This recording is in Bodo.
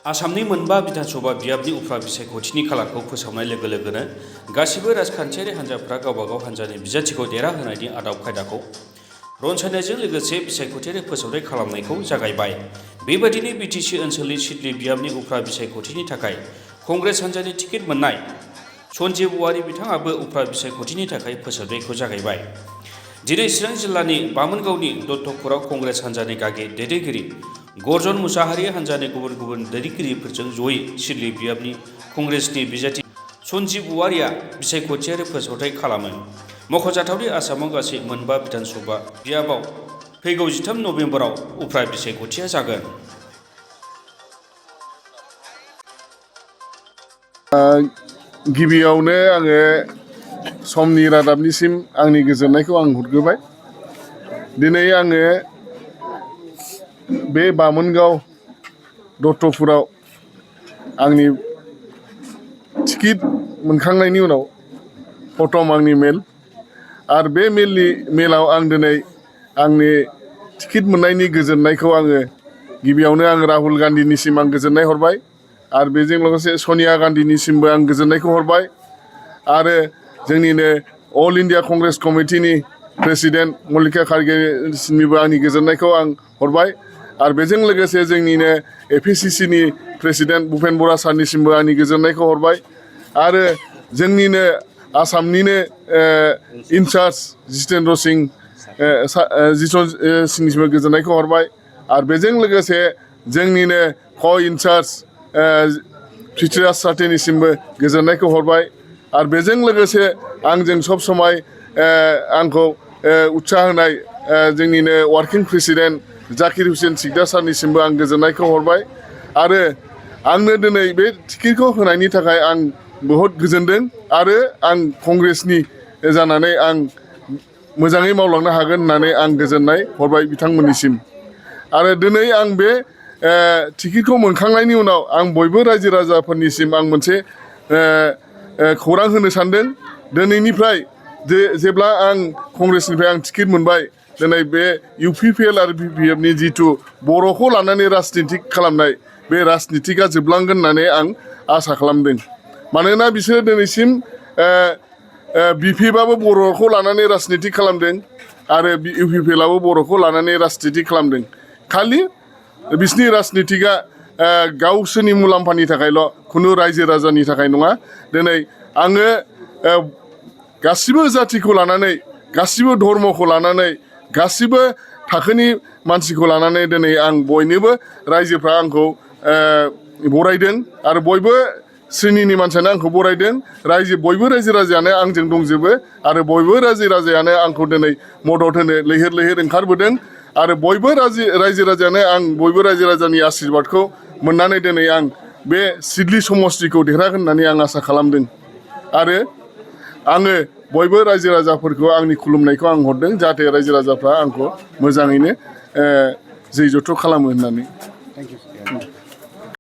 आसामनि मोनबा बिधानसभा बियाबनि उफ्रा बिसायख'थिनि खालारखौ फोसावनाय लोगो लोगोनो गासिबो राजखान्थियारि हान्जाफोरा गावबागाव हान्जानि बिजाथिखौ देरहाहोनायनि आदब खायदाखौ रनसायनायजों लोगोसे बिसायख'थियारि फोसावथाय खालामनायखौ जागायबाय। बेबायदिनो बिटिसि ओनसोलनि सिडली बियाबनि उफ्रा बिसायख'थिनि थाखाय कंग्रेस हान्जानि टिकेट मोननाय सन्जीब औवारी बिथाङाबो उफ्रा बिसायख'थिनि थाखाय फोसावथायखौ जागायबाय। दिनै चिरां जिल्लानि बामोनगावनि दत्तपुराव कंग्रेस हान्जानि गागि दैदेनगिरि गर्जन मुसाहारि हान्जानि गुबुन गुबुन दैदेनगिरिफोरजों जयै सिडली बियाबनि कंग्रेसनि बिजाथि सन्जीब औवारीआ बिसायख'थियारि फोसावथाय खालामो। मख'जाथावदि आसामाव गासै मोनबा बिधानसभा बियाबाव फैगौ 13 नबेम्बराव उफ्रा बिसायख'थिया जागोन। गिबियावनो आङो समनि रादाबनिसिम आंनि गोजोननायखौ आं हरग्रोबाय। दिनै आङो बे बामोनगाव दत्तपुराव आंनि टिकेट मोनखांनायनि उनाव प्रथम आंनि मेल आरो बे मेलाव आं दिनै आंनि टिकेट मोननायनि गोजोननायखौ आङो गिबियावनो आं राहुल गान्धीनिसिम आं गोजोननाय हरबाय आरो बेजों लोगोसे सनिया गान्धीनिसिमबो आं गोजोननायखौ हरबाय आरो जोंनिनो अल इन्डिया कंग्रेस कमिटिनि प्रेसिडेन्ट मल्लिका खारगेसिमनिबो आंनि गोजोननायखौ आं हरबाय आरो बेजों लोगोसे जोंनिनो एपिसिसिनि प्रेसिडेन्ट भुपेन बरा सारनिसिमबो आंनि गोजोननायखौ हरबाय आरो जोंनिनो आसामनिनो इनचार्ज जितेन्द्र सिंहनिसिमबो गोजोननायखौ हरबाय आरो बेजों लोगोसे जोंनिनो क' इनचार्ज पृथ्वीराज साथेनिसिमबो गोजोननायखौ हरबाय आरो बेजों लोगोसे आंजों सब समाय आंखौ उत्साह होनाय जोंनिनो वार्किं प्रेसिडेन्ट जाकिर हुसेन सिकदार सारनिसिमबो आं गोजोननायखौ हरबाय आरो आंनो दिनै बे टिकेटखौ होनायनि थाखाय आं बहुद गोजोनदों आरो आं कंग्रेसनि जानानै आं मोजाङै मावलांनो हागोन होननानै आं गोजोननाय हरबाय बिथांमोननिसिम आरो दिनै आं बे टिकेटखौ मोनखांनायनि उनाव आं बयबो रायजो राजाफोरनिसिम आं मोनसे खौरां होनो सानदों। दिनैनिफ्राय जेब्ला आं कंग्रेसनिफ्राय आं टिकेट मोनबाय दिनै बे UPPL आरो BPFनि जिथु बर'खौ लानानै राजनितिक खालामनाय बे राजनितिकआ जोबलांगोन होननानै आं आसा खालामदों। मानोना बिसोरो दिनैसिम BPFआबो बर'खौ लानानै राजनितिक खालामदों आरो UPPLआबो बर'खौ लानानै राजनितिक खालामदों। खालि बिसोरनि राजनितिकआ गावसोरनि मुलाम्फानि थाखायल' खुनु रायजो राजानि थाखाय नङा। दिनै आङो गासिबो जाथिखौ लानानै गासिबो धर्मखौ लानानै गासिबो थाखोनि मानसिखौ लानानै दिनै आं बयनोबो रायजोफ्रा आंखौ बरायदों आरो बयबो श्रेणिनि मानसियानो आंखौ बरायदों। बयबो रायजो राजायानो आंजों दंजोबो आरो बयबो रायजो राजायानो आंखौ दिनै मदद होनो लैहोर लैहोर ओंखारबोदों आरो बयबो रायजो राजायानो बयबो रायजो राजानि आशीर्बादखौ मोननानै दिनै आं बे सिडली समष्टिखौ देरहागोन होननानै आं आसा खालामदों आरो आङो बयबो रायजो राजाफोरखौ आंनि खुलुमनायखौ आं हरदों जाहाथे रायजो राजाफ्रा आंखौ मोजाङैनो जै जथ' खालामो होननानै।